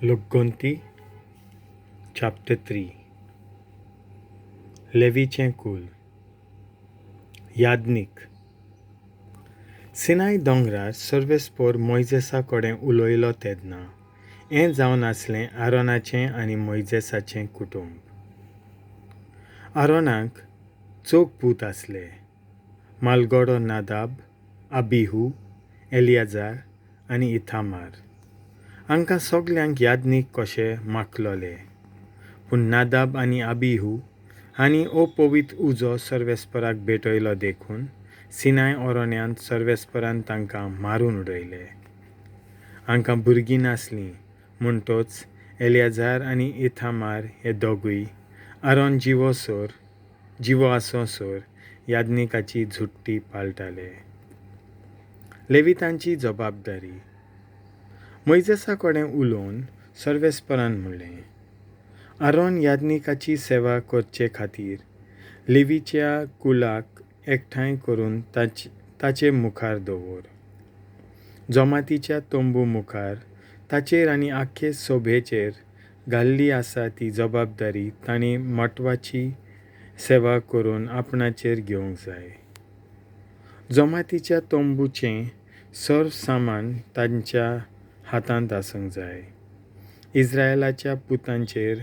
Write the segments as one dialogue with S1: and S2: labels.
S1: लोकगोंती chapter 3. लेवीचें cool. Yagnik. Sinai दोंगरार सर्वेस्पोर मोयजेसा कडेन उलयलो तेन्ना हें जावन आसलें आरोनाचें आनी मोयजेसाचें कुटुंब. आरोनाक चौग पूत आसले, म्हालगडो नादाब, अबिहू, एलियाजार आनी इथामार. हांकां सगल्यांक याज्ञीक कशे माखलोले, पूण नादाब आनी अबिहू हांणी अपवित्र उजो सर्वेस्पराक भेटयलो देखून सिनाय अरण्यांत सर्वेस्परान तांकां मारून उडयले. हांकां भुरगीं नासलीं म्हणटच एलियाजार आनी इथामार हे दोगूय आरोन जिवो आसोसर याज्ञिकाची झुट्टी पाळटाले. लेवितांची जबाबदारी. मोयजेसा कडेन उलोवन सर्वेस्परान म्हणलें, आरोन याज्ञिकाची सेवा करचे खातीर लेवीच्या कुलाक एकठांय करून ताचे मुखार दवर. जमातीच्या तंबू मुखार ताचेर आनी आख्खे सोबेचेर घाल्ली आसा ती जबाबदारी तांणी म्हत्वाची सेवा करून आपणाचेर घेवंक जाय. जमातीच्या तंबूचें सर्व सामान तांच्या हातांत आसूंक जाय. इस्रायलाच्या पुतांचेर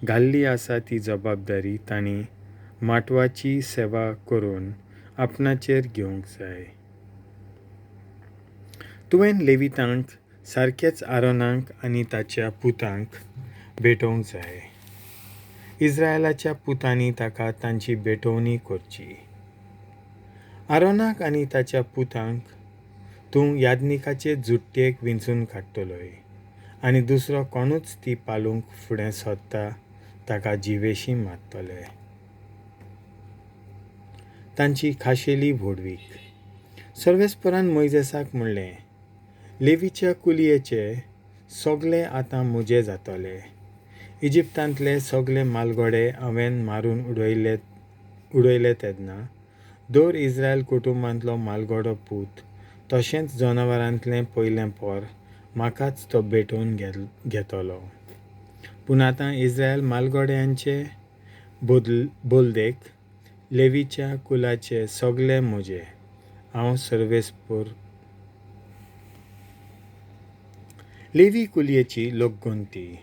S1: घाल्ली आसा ती जबाबदारी तांणी माटवाची सेवा करून आपणाचेर घेवंक जाय. तुवें लेवितांक सारकेच आरोनाक आनी ताच्या पुतांक भेटोवंक जाय. इस्रायलाच्या पुतांनी ताका तांची भेटवणी करची. आरोनाक आनी ताच्या पुतांक तूं याज्ञिकाचे जुट्टेक विंचून काडटलोय आनी दुसरो कोणूच ती पालूंक फुडें सरता ताका जिवेशी मारतले. तांची खाशेली व्हडवीक. सर्वेस्परान मोयजेसाक म्हणलें, लेवीच्या कुलयेचे सगळे आतां म्हजे जातले. इजिप्तांतले सगळे म्हालगडे हांवें मारून उडयले तेन्ना दर इस्रायल कुटुंबांतलो म्हालगडो पूत तशेंच जनावरांतलें पयलें पोर म्हाकाच तो भेटोवन घेतलो. पूण आतां इस्रायल म्हालगड्यांचे बोलदेक लेवीच्या कुलाचे सगळे म्हजे. हांव सर्वेस्पोर. लेवी कुलयेची लोकगोंती.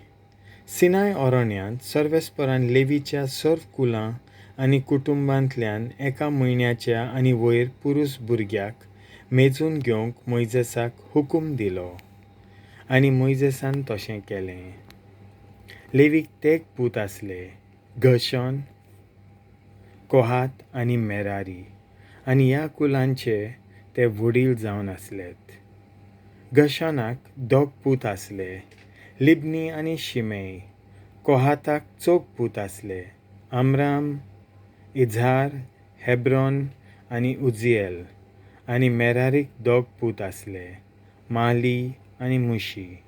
S1: सिनाय अरण्यांत सर्वेस्परान लेवीच्या सर्व कुलां आनी कुटुंबांतल्यान एका म्हयन्याच्या आनी वयर पुरूस भुरग्याक मेजून घेवंक मोयजेसाक हुकूम दिलो आनी मोयजेसान तशें केलें. लेवीक तेग पूत आसले, गशॉन, कोहात आनी मेरारी, आनी ह्या कुलांचे ते वडील जावन आसलेत. गशॉनाक दोग पूत आसले, लिबनी आनी शिमेय. कोहाताक चौग पूत आसले, आमराम, इझार, हेब्रॉन आनी उजिएल, आनी मेरारीक दोग पूत आसले, माली आनी मुशी.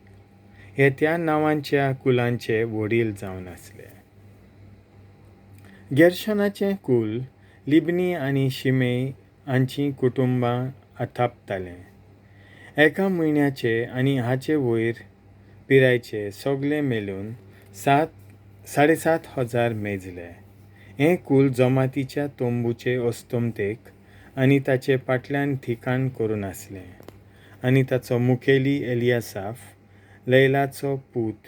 S1: हे त्या नांवांच्या कुलांचे वडील जावन आसले. गेर्शनाचें कूल लिबनी आनी शिमेय हांचीं कुटुंबां आथापतालें. एका म्हयन्याचे आनी हाचे वयर पिरायेचे सगळे मेळून 7,500 मेजले. हें कूल जमातीच्या तंबूचे अस्तमतेक आनी ताचे फाटल्यान ठिकाण करून आसलें आनी ताचो मुखेली एलियासाफ लैलाचो पूत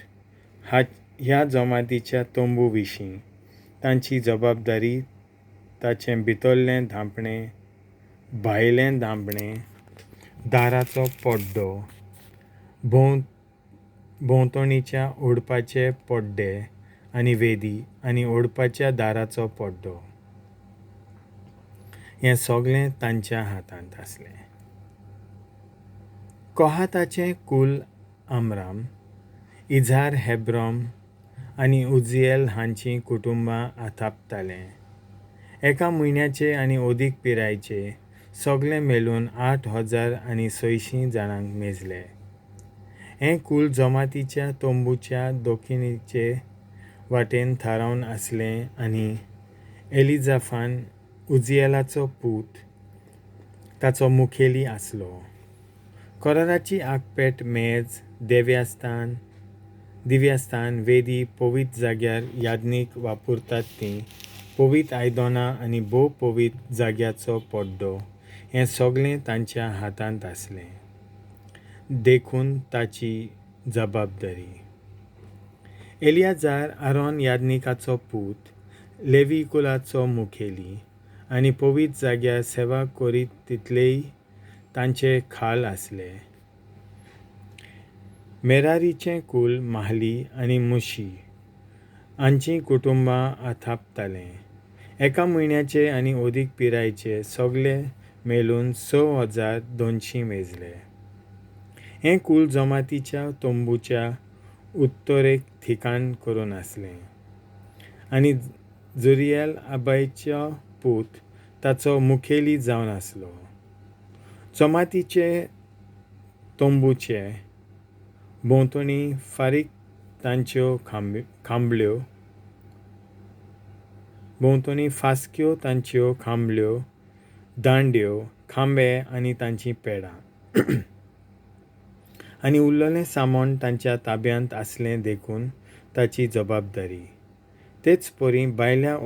S1: ह्या जमातीच्या तंबू विशीं तांची जबाबदारी ताचें भितरलें धांपणें, भायलें धांपणें, दाराचो पड्डो, भोंवतणीच्या ओडपाचे पड्डे आनी वेदी आनी ओडपाच्या दाराचो पड्डो, हें सगळें तांच्या हातांत आसलें. कोहाताचें कूल आमराम, इझार, हेब्रॉन आनी उजिएल हांचीं कुटुंबां आथापतालें. एका म्हयन्याचे आनी अदीक पिरायेचे सगळे मेळून 8,600 जाणांक मेजले. हें कूल जमातीच्या तंबूच्या दक्षिणेचे वाटेन थारावन आसलें आनी एलिजाफान उजिएलाचो पूत ताचो मुखेली आसलो. कराराची आगपेट, मेज, देव्यास्थान, दिव्यास्थान, वेदी, पवित्र जाग्यार याज्ञीक वापरतात तीं पवित्र आयदनां आनी भोव पवित्र जाग्याचो पड्डो हें सगळें तांच्या हातांत आसलें, देखून ताची जबाबदारी. एलियाजार आरोन याज्ञिकाचो पूत, लेवी कुलाचो मुखेली आनी पवित्र जाग्यार सेवा करीत तितलेय तांचे खाल आसले. मेरारीचें कूल माहली आनी मुशी हांचीं कुटुंबां आथापतालें. एका म्हयन्याचे आनी अदीक पिरायेचे सगळे मेळून 6200 मेजले. हें कूल जमातीच्या तंबूच्या उत्तरेक ठिकाण करून आसलें आनी जुरियल आबायचो पूत ताचो मुखेली जावन आसलो. जमातीचे तंबूचे भोंवतणी फारीक तांच्यो खांबल्यो, भोंवतणी फास्क्यो तांच्यो खांबल्यो, दांड्यो, खांबे आनी तांचीं पेडां आनी उरलेलें सामान तांच्या ताब्यांत आसलें, देखून ताची जबाबदारी. तेच परी भायल्या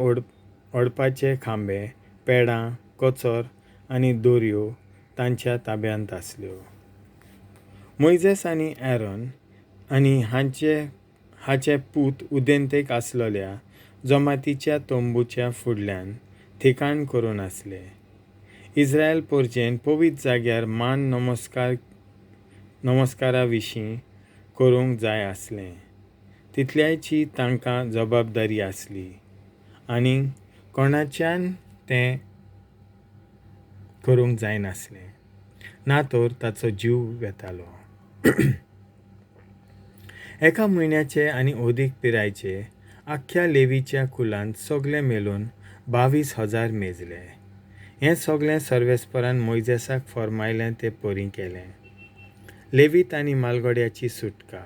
S1: ओडपाचे खांबे, पेडां, कचर आनी दोरयो तांच्या ताब्यांत आसल्यो. मोयजेस आनी एरॉन आनी हाचे पूत उदेंतेक आसलेल्या जमातीच्या तंबूच्या फुडल्यान ठिकाण करून आसले. इस्रायल परजेन पवित्र जाग्यार मान नमस्कारा विशीं करूंक जाय आसलें तितल्याची तांकां जबाबदारी आसली आनी कोणाच्यान तें करूंक जायनासलें, ना तर ताचो जीव वेतालो. एका म्हयन्याचे आनी अदीक पिरायेचे आख्ख्या लेवीच्या कुलांत सगळे मेळून 22,000 मेजले. हें सगळें सर्वेस्परान मोयजेसाक फर्मायलें ते परी केलें. लेवीत आनी मालगड्याची सुटका.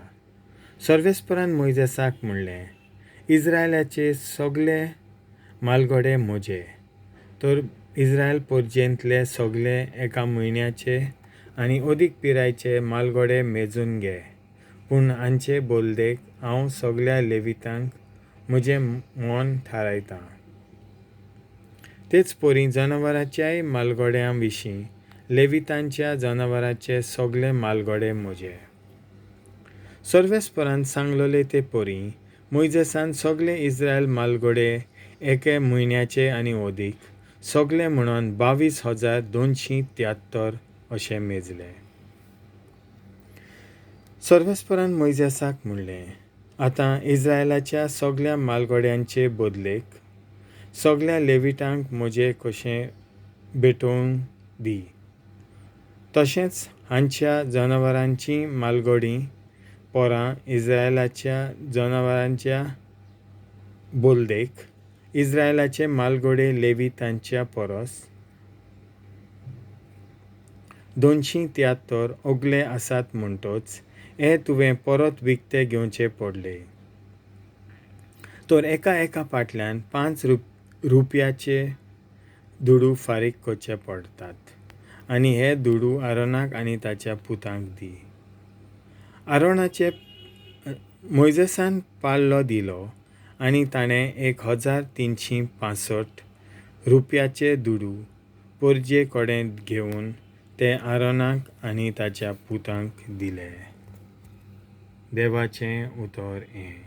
S1: सर्वेस्परान मोयजेसाक म्हणलें, इस्रायलाचे सगळे मालगडे म्हजे, तर इस्रायल परजेंतले सगळे एका म्हयन्याचे आनी अदीक पिरायेचे मालगडे मेजून घे, पूण हांचे बोलदेक हांव सगळ्या लेवितांक म्हजें मन थारायतां. तेच परी जनावरांच्याय मालगड्यां विशीं लेवितांच्या जनावरांचे सगळे मालगडे म्हजे. सर्वेस्परान सांगलेले ते परी मोयजेसान सगळे इस्रायल मालगडे एके म्हयन्याचे आनी अदीक सगळे म्हणून 22,273 अशें मेजले. सर्वेस्परान मोयजेसाक म्हणलें, आतां इस्रायलाच्या सगळ्या मालगड्यांचे बदलेक सगळ्या लेविटांक म्हजे कशें भेटोवन दी, तशेंच हांच्या जनावरांची मालगडी पोरां इस्रायलाच्या जनावरांच्या बोलदेक इस्रायलाचे मालगडे लेवितांच्या परस 273 ओगले आसात, म्हणटच हे तुवें परत विकते घेवचे पडले. तर एका एका फाटल्यान 5 रुपयाचे दुडू फारीक करचे पडटात आनी हे दुडू आरोनाक आनी ताच्या पुतांक दी. आरोनाचे मोयजेसान पाल्लो दिलो आनी ताणें 1,365 रुपयाचे दुडू परजे कडेन घेवन ते आरोनाक आनी ताच्या पुतांक दिले. देवाचें उतर हें.